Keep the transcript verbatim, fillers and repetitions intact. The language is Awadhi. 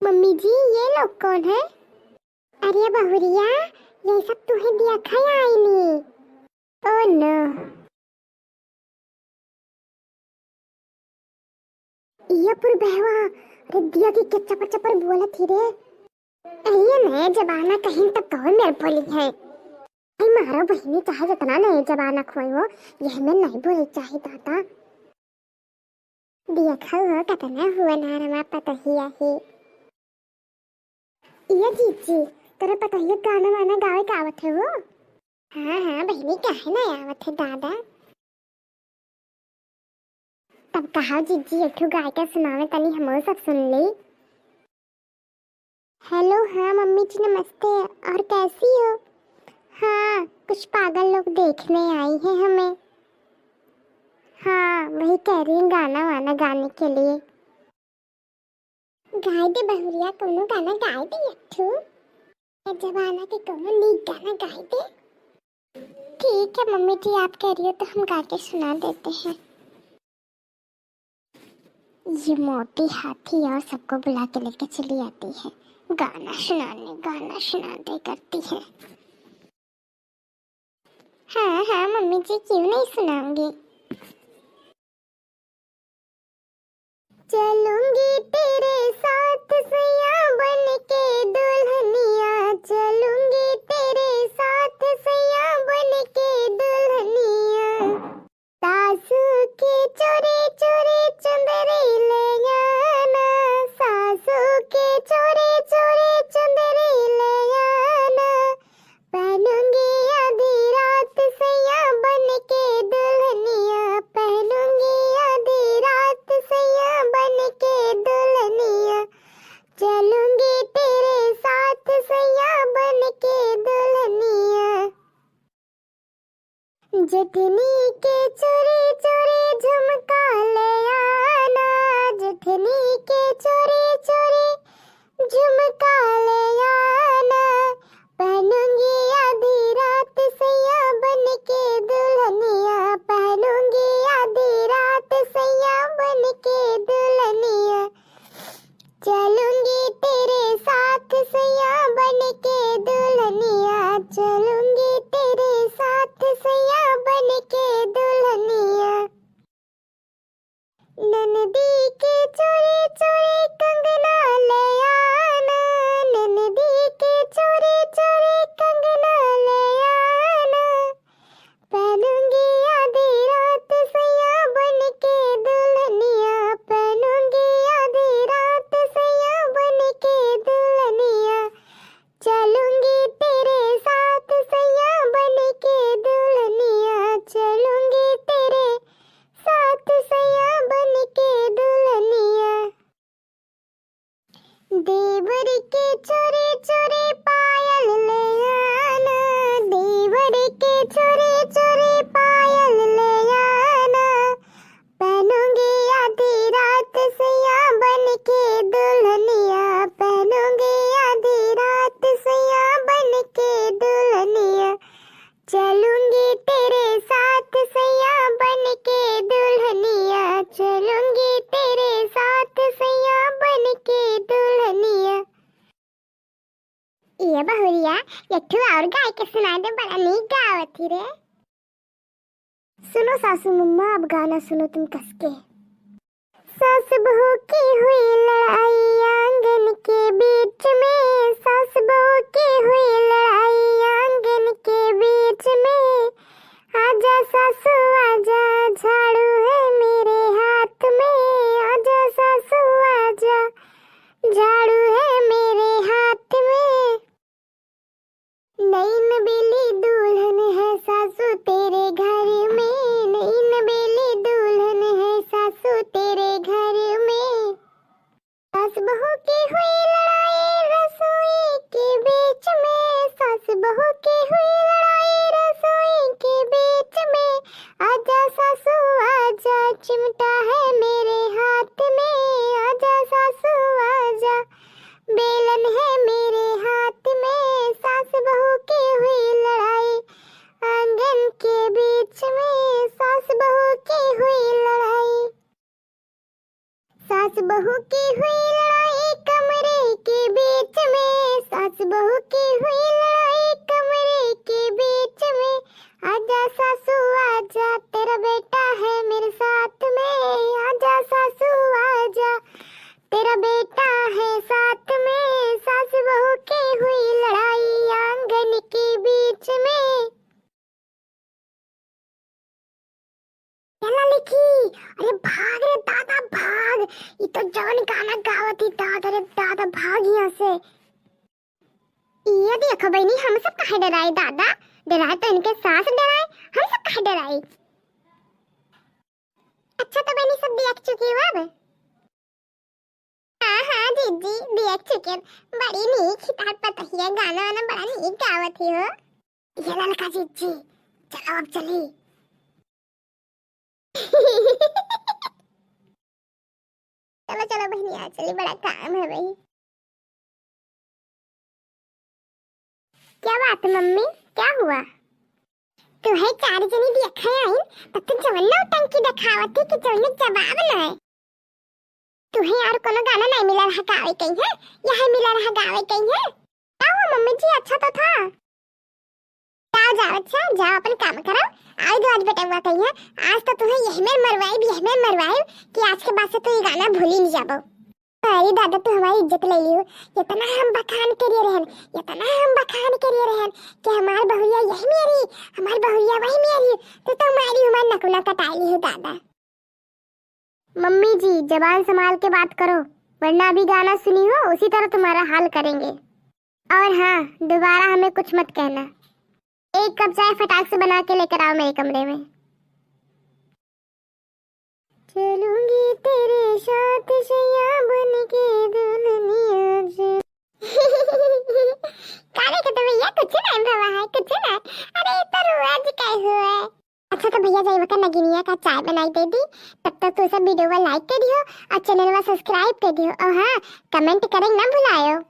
मम्मी जी, ये लोग कौन है? अरे बहुरिया, ये सब तुहे देखा आईनी। Oh no। ये पुरबहवा, अरे दिया की के चपर चपर बोलत ही रे। अरे ये नया जमाना कहीं तो कौन मेरे बोली है। अरे मारो बहिनी, चाहे जितना नया जमाना खोए हो, यह में नहीं बोले चाहे दादा। देखो हो, कितना हुआ नारमा पतोहिया ही। ये जीजी, तोरे पतोहिया गाना वाना गावे के आवत है वो? हाँ, हाँ, बहिनी, काहे ना आवत है दादा? तब कहा जीजी, एक ठो गाय के सुनावे, तनी हमहू सब सुन ली। हेलो, हाँ मम्मी जी, नमस्ते। और कैसी हो? हाँ, कुछ पागल लोग देखने आई हैं हमें। हाँ, वही कह रही हूँ, गाना वाना गाने के लिए। गाय दे बहुरिया, कोनो गाना गाय दे एक ठो। ए जमाना के कोनो नीक गाना गाय दे। ठीक है मम्मी जी, आप कह रही हो तो हम गा के सुना देते हैं। ये मोटी हाथी और सबको बुला के लेके चली आती है, गाना सुनाने, गाना सुनाते करती है। हाँ, हाँ मम्मी जी, क्यों नहीं सुनाऊंगी। चलूंगी तेरे साथ सैया बन के दुल्हनिया, चलूंगी तेरे साथ सैया बन के दुल्हनिया। सासू के चोरी चोरी चुंदरी ले आना, सासू के चोरी चोरी चुंदरी ले आना। पहनूंगी आधी रात सैया बन के दुल्हनिया, पहनूंगी आधी रात सैया बन के दुल्हनिया। चलूंगी तेरे साथ सैया बन के दुल्हनिया। जेठनी के चोरी चोरी झुमका ले आना, जेठनी के चोरी चोरी झुमका ले आना। पहनूंगी आधी रात सैया बन के दुल्हनिया, पहनूंगी आधी रात सैया बन के दुल्हनिया। चलूंगी तेरे साथ सैया बन के दुल्हनिया, चलूंगी तेरे साथ सैया बन के दुल्हनिया। ननदी के चोरी चोरी कंगना ले आना, ननदी के चोरी चोरी कंगना ले आना। पहनूंगी आधी रात सैया बन के दुल्हनिया, पहनूंगी आधी रात सैया बन के दुल्हनिया। चलूंगी तेरे साथ सैया बन के दुल्हनिया, चलूंगी तेरे साथ सैया बन के दुल्हनिया। देवर के चोरी चोरी पायल ले आना, देवर के चोरी चोरी पायल ले आना। पहनूंगी आधी रात सैया बन के दुल्हनिया, पहनूंगी आधी रात सैया बन के दुल्हनिया। चलूंगी तेरे साथ सैया बन के दुल्हनिया, चलूंगी तेरे साथ सैया बन के दुल्हनिया। ये बहुरिया, एक ठो और गाय के सुना दे, बड़ा नीक गावत ही रे। सुनो सासू मम्मा, अब गाना सुनो तुम कस के। सास बहू की हुई लड़ाई आंगन के बीच में, सास बहू की हुई लड़ाई आंगन के बीच में। आजा सासू आजा, झाड़ू है मेरे हाथ में। आजा सासू आजा, झाड़ू है मेरे हाथ में। नैन बेली दुल्हन है सासू तेरे घर में, नैन बेली दुल्हन है सासू तेरे घर में। सास बहू की हुई लड़ाई रसोई के बीच में, सास बहू की हुई लड़ाई रसोई के बीच में। आजा सासू आजा, चिमटा है मेरे हाथ में। आजा सासू आजा, बेलन है मेरे हाथ में। सास बहू की हुई लड़ाई आंगन के बीच में, सास बहू की हुई लड़ाई। सास बहू की हुई लड़ाई कमरे भाग यहाँ से। ये देखो बहिनी, हम सब काहे डराई दादा, डराई तो इनके सास डराई, हम सब काहे डराई। अच्छा तो बहिनी सब देख चुकी हो अब? हाँ हाँ जीजी देख चुके, बड़ी नीक ही तार पतोहिया, गाना वाना बड़ा नीक गावत ही हो। ये ललका जीजी, चलो अब चली। चलो चलो बहिनी, आ चली, बड़ा काम है भाई। क्या बात है मम्मी, क्या हुआ? तुहे चार जनी देखे आइन, तब तू जवन नौटंकी देखावत ही कि जवन जवाब नाय। तुहे और कोनो गाना नाय मिला रहा गावे कहीं है, यह मिला रहा गावे कहीं है। का हुआ मम्मी जी, अच्छा तो था। जाओ जाओ, अच्छा जाओ, अपन काम करो। आओ दो आज बेटवा कहीं है, आज तो तुहे यही में मरवाई, यही में मरवाई कि आज के बाद से तू ये गाना भूल ही नहीं जाबो। अरे दादा, तू हमारी इज्जत ले लियो। इतना हम बखान करिए रहन, इतना हम बखान करिए रहन कि हमार बहुरिया यही मेरी, हमार बहुरिया वही मेरी, तो तू हमारी हमार नकुना कटाई लियो दादा। मम्मी जी, जबान संभाल के बात करो, वरना अभी गाना सुनी हो, उसी तरह तुम्हारा हाल करेंगे। और हाँ, दोबारा हमें कुछ मत कहना। एक कप चाय फटाक से बना के लेकर आओ मेरे कमरे में। चलूंगी तेरे साथ सैया बन के दुल्हनिया से। का रे, तो भैया कुछ नहीं भवा है, कुछ नहीं। अरे, ये तो रोज का ही हुआ है। अच्छा तो भैया, जाई वकर नगिनिया का चाय बनाई दे दी, तब तक तू सब video वा like कर दियो और channel वा subscribe कर दियो और हाँ, comment करें ना भुलायो।